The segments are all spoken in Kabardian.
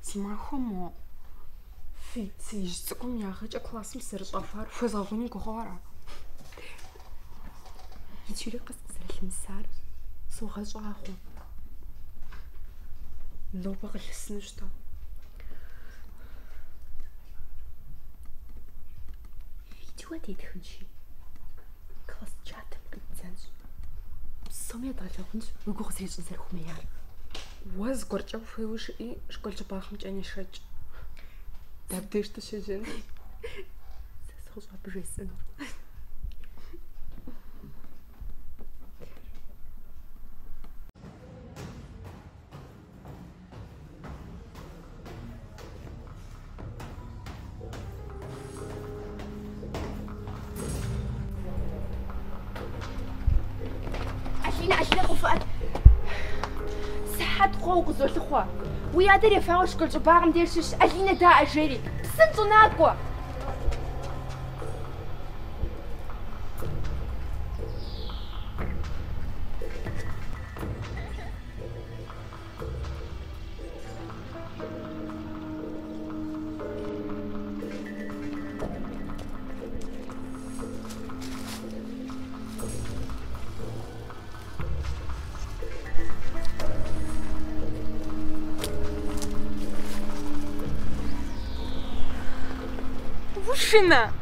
Зымахуэ мо фейцеижь цӏыкӏум и ягъэкӏэ классым сызэрыщӏахуар хуэзгъэгъун уи гугъэу ара? Иджыри къэс къызэрылъымысар согъэщӏагъуэ. Нобэ къылъысынущ-тӏэ. Видео тетхынщи, класс чатым къиддзэнщ. Псоми едгъэлъагъунщ уи гугъу зэрищӏын зэрыхуэмеяр. Уэ зыгуэркӏэ ухуейуэ жыӏи, школ щӏыбагъымкӏэ нешэкӏ. Дэ абдеж дыщежьэнщ. Сэ сощӏэ абы жесӏэнур. Алинэ, Алинэ, къэувыӏэт. Сыхьэт хъуауэ укъызолъыхъуэ. Уи адэр ефауэ школ щӏыбагъым деж щыщ Алинэ даӏэ жери. Псынщӏэу накӏуэ! Ушынэ!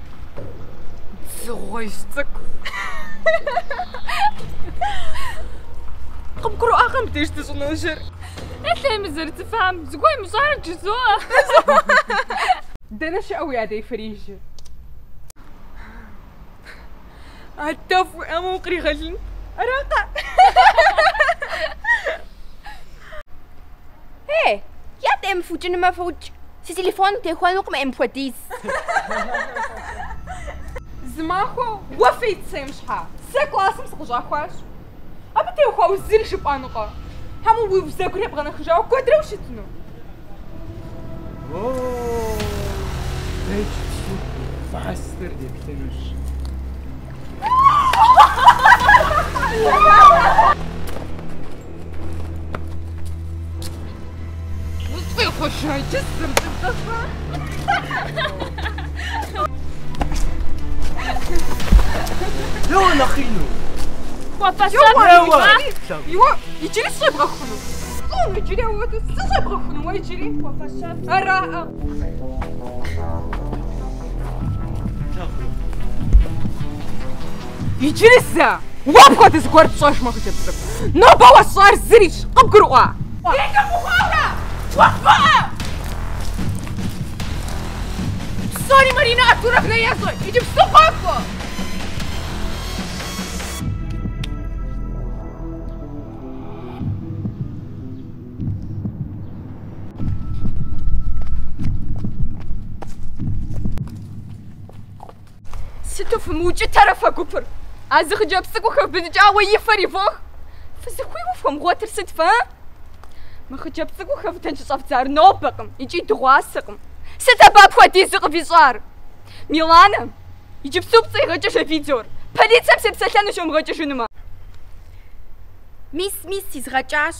Дзыгъуэжь цӏыкӏу. Къыбгурыӏуакъэ мыбдеж дыщӏыножьэр? Элей мы зэрыцӏыфам, зыгуэр имыщӏарэт жызоӏэ. Дэнэ щыӏэ уи адэ ефэрейжьыр? Адэфӏ уиӏэмэ укъригъэлынт, аракъэ? Ей, ятӏэ мы фукӏынумэ фыукӏ. Си телефоным техуэнукъым ӏей мыпхуэдиз. Зымахуэ уэ фейцейм щхьа, сэ классым сыкъыщӏахуащ. Абы теухуауэ зыри жыпӏэнукъэ? Хьэмэ уи бзэгур ебгъэнэхыжауэ куэдрэ ущытыну? О, дэ иджыпсту мастер деплъынущ. Ущӏегъуэжа иджы сызэрыдзыхэр? Еуэ нэхъ ину! Еуэ! Еуэ, иджыри сыщӏебгъэхуну? Лӏо, иджыри ауэдэу сыщӏебгъэхуну уэ иджыри? Араӏэ. Иджыри зэ! Уэ апхуэдэ зыгуэр пщӏэжмэ, хъыджэбз цӏыкӏу. Нобэ уэсщӏар зырищ, къыбгурыӏуа? Делэ ухъуауэ! Увыӏэ! Псори Маринэ Артуровнэ ещӏэ, иджыпсту къокӏуэ! Сыту фымыукӏытэрэ фэ гупыр? А зы хъыджэбз цӏыкӏур хэвбыдыкӏауэ и фэр ивох. Фызыхуейуэ фхуэмыгъуэтыр сыт фэ? Мы хъыджэбз цӏыкӏур хэвдэн щыщӏэвдзар нобэкъым икӏи дыгъуасэкъым. Сыт абы апхуэдизу къывищӏар? Миланэ, иджыпсту пцӏы игъэкӏыж а видеор. Полицэм сепсэлъэнущ йомыгъэкӏыжынумэ. Мис, мис, изгъэкӏащ.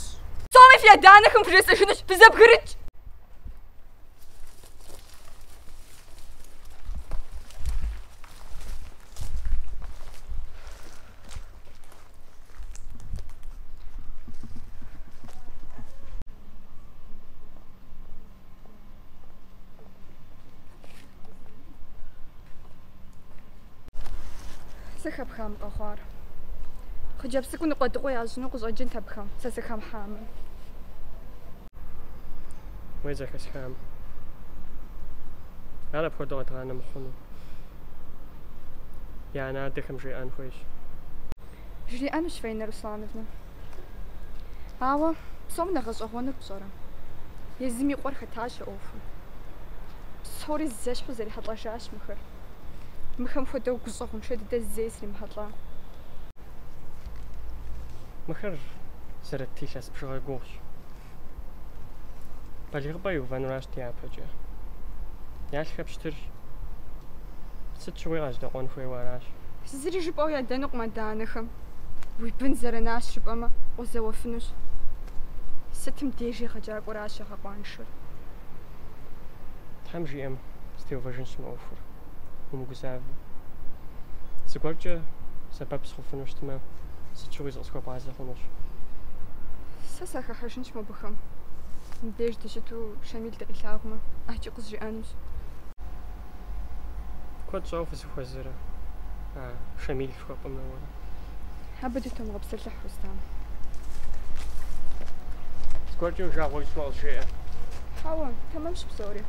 Псоми фи адэ-анэхэм фыжесӏэжынущ, фызэбгрыкӏ! Зэхэпха мы къэхъуар. Хъыджэбз цӏыкӏур ныкъуэдыкъуэ ящӏыну къыщӏэкӏынт абыхэм, сэ сыхэмыхьамэ. Уей зэхэсхам. Ар апхуэдэу къэдгъанэ мыхъуну. Я анэ-адэхэм жеӏэн хуейщ. Жриӏэнущ Фаинэ Руслановнэ. Ауэ псом нэхъ гъэщӏэгъуэнур пщӏэрэ? Езым и къуэр хэтащ а ӏуэхум. Псори зэщхьу зэрихьэлӏэжащ мыхэр. Мыхэм хуэдэу гущӏэгъуншэ дыдэ зэи сримыхьэлӏа. Мыхэр зэрыт илъэс бжыгъэр гугъущ. Балигъыпӏэ иувэнуращ дяпэкӏэ. Ялъхэр пщтырщ. Сыт щыгъуи къажьэдэкъуэн хуейуэ аращ. Зыри жыпӏэу ядэнукъым адэ-анэхэм. Уи бын зэранащ жыпӏэмэ, къозэуэфынущ. Сытым дежи егъэджакӏуэращ ягъэкъуаншэр. Тхьэм жиӏэм, зэтеувэжынщ мы ӏуэхур. Умыгузавэ. Зыгуэркӏэ сэбэп сыхъуфыну щытмэ, сыт щыгъуи зыкъысхуэбгъазэ хъунущ. Сэ сахыхьэжынщ мобыхэм. Мыбдеж дыщыту Щамил дыкъилъагъумэ, ӏэджи къызжиӏэнущ. Куэд щӏауэ фызэхуэзэрэ а Щамил жыхуэпӏэмрэ уэрэ? Абы дытомыгъэпсэлъыхь, Рустам. Зыгуэркӏэ уи жагъуэ ищӏмэ къызжеӏэ. Хьэуэ, тэмэмщ псори.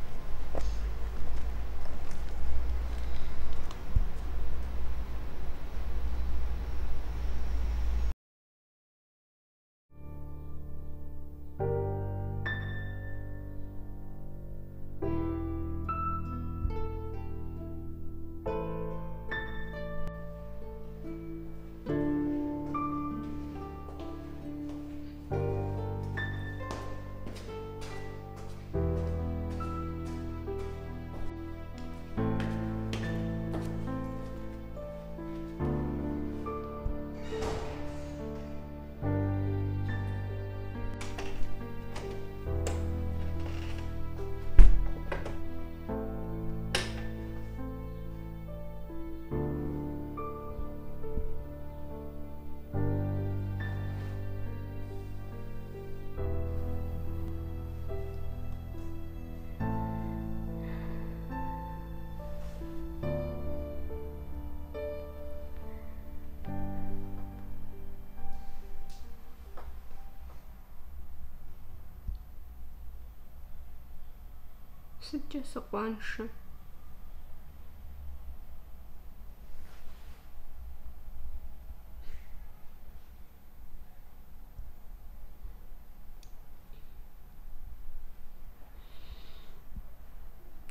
Сыткӏэ сыкъуаншэ?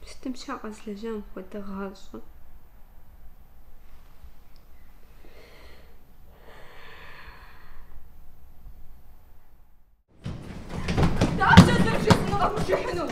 Сытым щхьа къэзлэжьа мыпхуэдэ гъащӏэ? Дапщэ зэрыбжесӏэну къэбужыхьыну?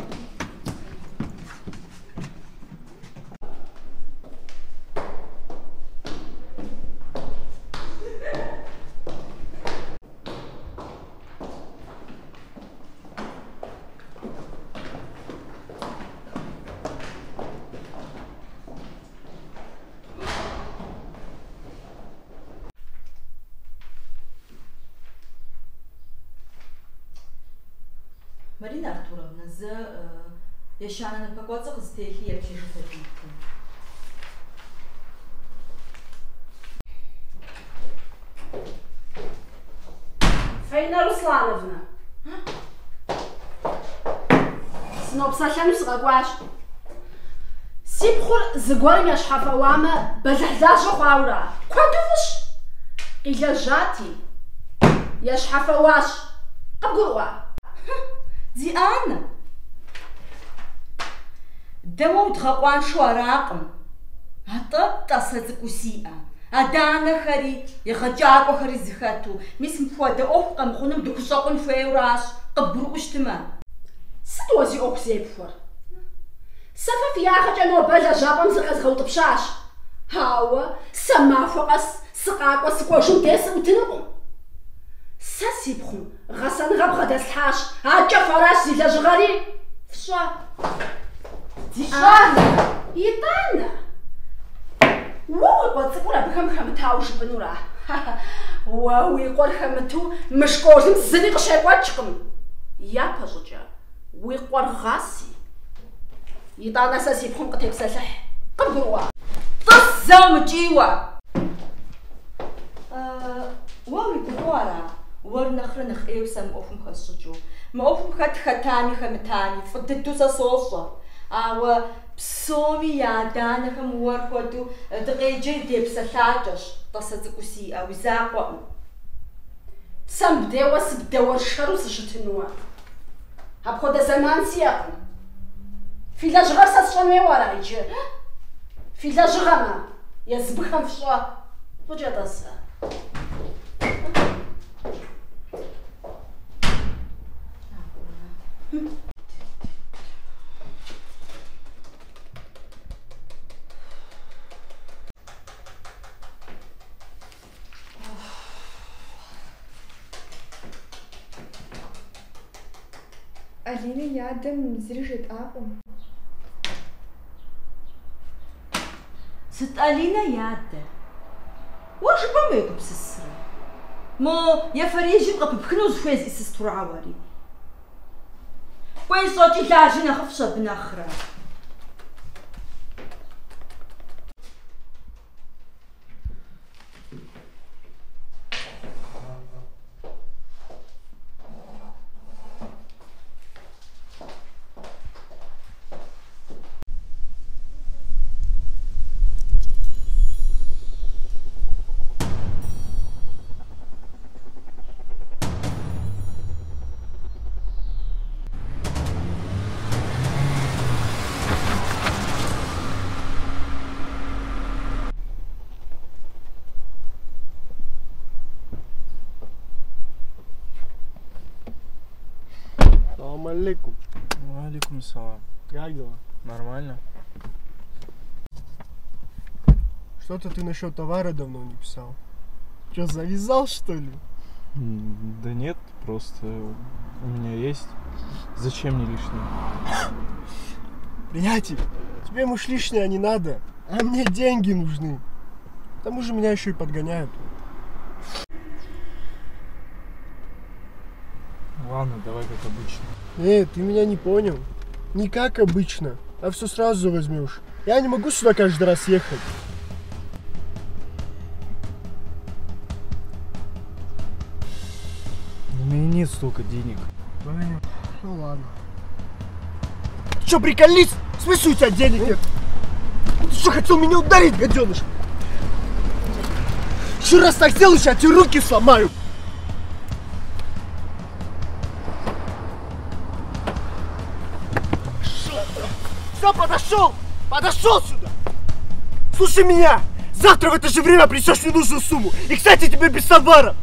Марина Артуровна, зэ ещанэ напэкӏуэцӏыр къызэтехи еплъыжыт абы итым. Фаина Руслановна, сынопсэлъэну сыкъэкӏуащ. Си пхъур зыгуэрым ещхьэфэуамэ, бэлыхьлажьэ хъуауэра? Куэду фӏыщ! Къилэжьати, ещхьэфэуащ. Къыбгурыӏуа? Дианэ, дэ уэ удгъэкъуаншэу аракъым. Атӏэ, тӏасэ цӏыкӏуу сиӏэ. Адэ-анэхэри, егъэджакӏуэхэри зыхэту, мис мыпхуэдэ ӏуэху къэмыхъуным дыхущӏэкъун хуейуэращ, къыбгурыӏуэу щытмэ. Сыт уэ зи ӏуэху зепхуэр? Сэ фэ фи ягъэкӏэ нобэ лэжьапӏэм зыкъезгъэутӏыпщащ. Ауэ сэ махуэ къэс сыкъакӏуэ сыкӏуэжу мыбдеж сыӏутынукъым. Сэ си пхъум гъэсэныгъэ бгъэдэслъхьащ, адэкӏэ фэращ зи лэжьыгъэри фщӏэ. Дианэ! Итӏанэ, уэ уи къуэ цӏыкӏур абыхэм хэмытауэ жыпӏэнура? Уэ уи къуэр хэмыту мы школым зыри къыщекӏуэкӏкъым. Япэщӏыкӏэ уи къуэр гъаси, итӏанэ сэ си пхъум къытепсэлъыхь. Къыбгурыӏуа? Тӏыс зэ умыкӏийуэ! Уэ уи гугъэу ара? Уэр нэхърэ нэхъ ӏейуэ сэ мы ӏуэхум хэсщӏыкӏыу. Мы ӏуэхум хэт хэтами хэмытами, фӏы дыдэу сэ сощӏэ. Ауэ псоми я адэ-анэхэм уэр хуэдэу дыкъеджэри депсэлъакӏэщ, тӏасэ цӏыкӏуу сиӏэ, уи закъуэкъым. Сэ мыбдеуэ сыбдэуэршэру сыщытынуэ. Апхуэдэ зэман сиӏэкъым. Фи лэжьыгъэр сэ сщӏэн хуейуэ ара иджы? Фи лэжьыгъэмэ, езыбыхэм фщӏэ. Фӏыкӏэ, тӏасэ. Алинэ и адэм зыри жетӏакъым. Сыт Алинэ и адэ? Уэ жыпӏэм уегупсысрэ? Мо ефэрейжьым къыпыпхыну зыхуей зиӏысыр сыту ара уэри? Кӏуэи щӏэкӏи лажьи нэхъыфӏщ абы нэхърэ. Салам алейкум. Алейкум салам. Как дела? Нормально. Что-то ты насчет товара давно не писал. Че, завязал, что ли? Да нет, просто у меня есть. Зачем мне лишнее? Приятель, тебе, может, лишнее не надо, а мне деньги нужны. К тому же меня еще и подгоняют. Ладно, давай как обычно. Эй, ты меня не понял. Не как обычно, а все сразу возьмешь. Я не могу сюда каждый раз ехать. У меня нет столько денег. Ну ладно. Ты что, приколист? В смысле у тебя денег нет? Ты что, хотел меня ударить, гаденыш? Еще раз так сделаешь, я тебе руки сломаю. Все, подошел! Подошел сюда! Слушай меня! Завтра в это же время принесешь мне нужную сумму. И, кстати, тебе без товара.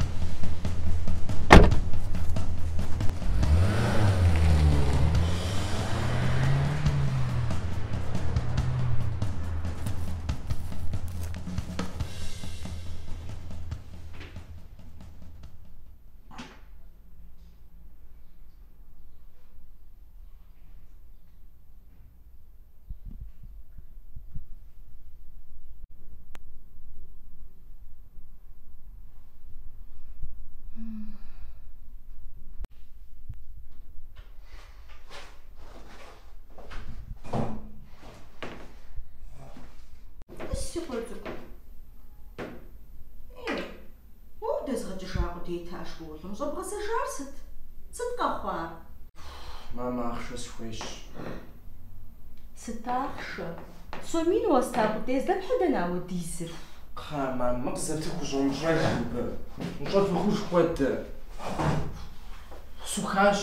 Си къуэ цӏыкӏу. Ей, уэ удэзгъэкӏыжа къудейт а школым, щӏэбгъэзэжар сыт? Сыт къэхъуар? Мамэ, ахъшэ схуейщ. Сыт ахъшэ? Сомин уэста къудей, здэпхьыр дэнэ ауэдизыр? Кхъа, мамэ, мы къызэптыр хущӏомыщӏэж мыбы. Ущӏэфыхуж хуэдэ. Сухащ,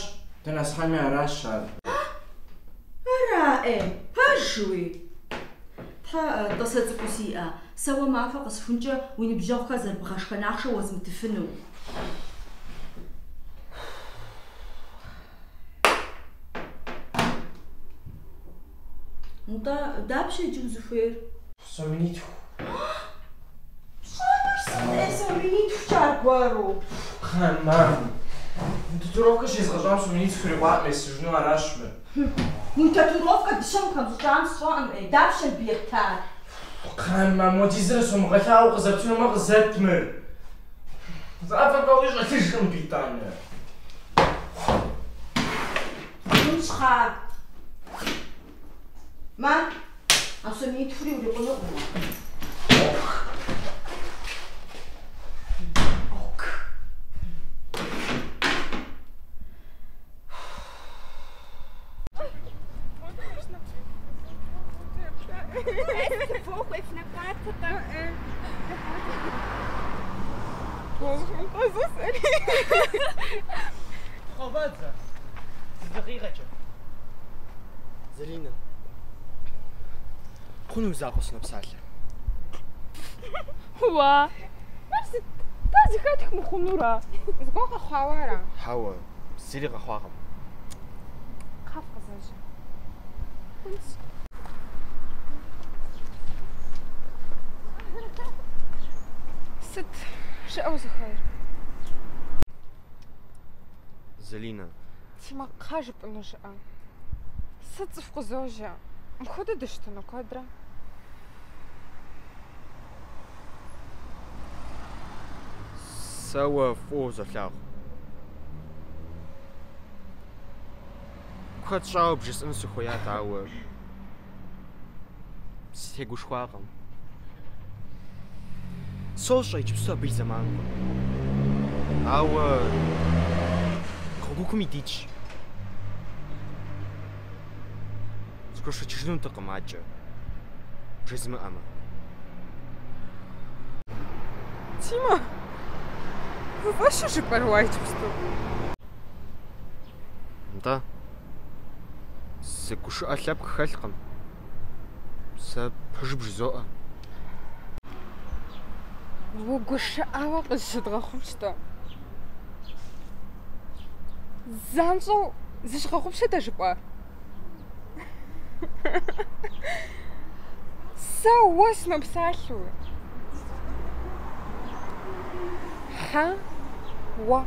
дэнэ схьами аращ ар. Ара, ӏей, пэжуи? Тхьэ, тӏасэ цӏыкӏуу сиӏэ, сэ уэ махуэ къэсыхункӏэ уи ныбжьэгъухэр зэрыбгъэшхэн ахъшэ уэзмытыфыну. Нтӏэ, дапщэ иджы узыхуейр? Соминитху. Пщӏэнур сыт, ӏей, соминитхукӏэ аргуэру? Кхъа, мамэ, татуировкэ щезгъэщӏам соминитху ирикъуакъым, естыжыну аращ мыр. Уи татуировкэ дыщэм ухэмыщӏыкӏам сщӏэкъым, ӏей, дапщэ мыбы ептар? Кхъа, мамэ, муэдизрэ сомыгъэлъагъуу къызэптынумэ къызэт мыр. Зыӏэфӏэфӏэуи щӏэлъыжкъым мыбы итӏанэ. Хъунщ, кхъа. Мэ, а сомитхури урикъунукъым уэ. Ок. Фыкъэувыӏэт зы дакъикъэкӏэ. Залинэ, хъуну уи закъуэ сынопсалъэ. Уа, мыр сыт? Дэ зэхэтх мыхъунура? Зыгуэр къэхъуауэ ара? Хьэуэ, зыри къэхъуакъым. Кхъа фыкъызэжьэ. Хъунщ. Сыт жыӏэ узыхуейр? Залинэ. Тимэ, кхъа жыпӏэну жыӏэ. Сэ цӏыху къызожьэ. Мыпхуэдэу дыщытыну куэдрэ? Сэ уэ фӏыуэ узолъагъу. Куэд щӏауэ бжесӏэну сыхуеят, ауэ сытегушхуакъым. Сощӏэ иджыпсту абы и зэманкъым. Ауэ гъуэгукуми дитщ. Схуэшэчыжынутэкъым адэкӏэ бжезмыӏэмэ. Тимэ, уи фӏэщу жыпӏэрэ уэ иджыпсту? Нтӏэ, зы гушыӏэ лъэпкъ хэлъкъым. Сэ пэжу бжызоӏэ. Угушыӏауэ къызыщыдгъэхъунщ-тӏэ. Занщӏэу зыщыгъэгъупщэ-тӏэ жыпӏар? Сэ уэ сынопсалъэуи. Хьэуэ.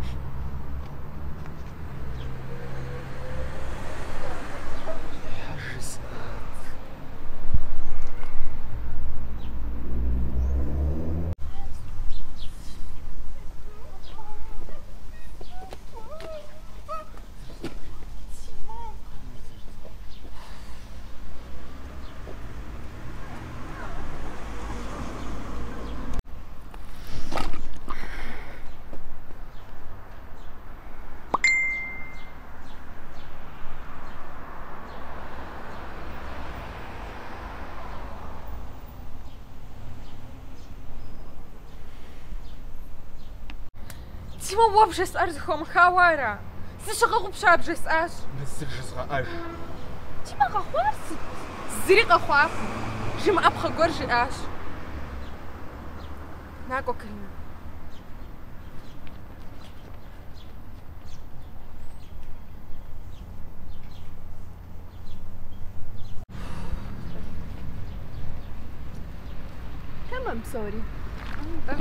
Щхьэ жысӏат? Тимэ, уэ бжесӏар зэхомыхауэ ара? Зыщыгъэгъупща бжесӏащ. Мы зыр жызгъэӏэж. Тимэ, къэхъуар сыт? Зыри къэхъуакъым. Жымыӏэпхъэ гуэр жиӏащ. Накӏуэ, Каринэ. Тэмэм псори. Нтӏэ.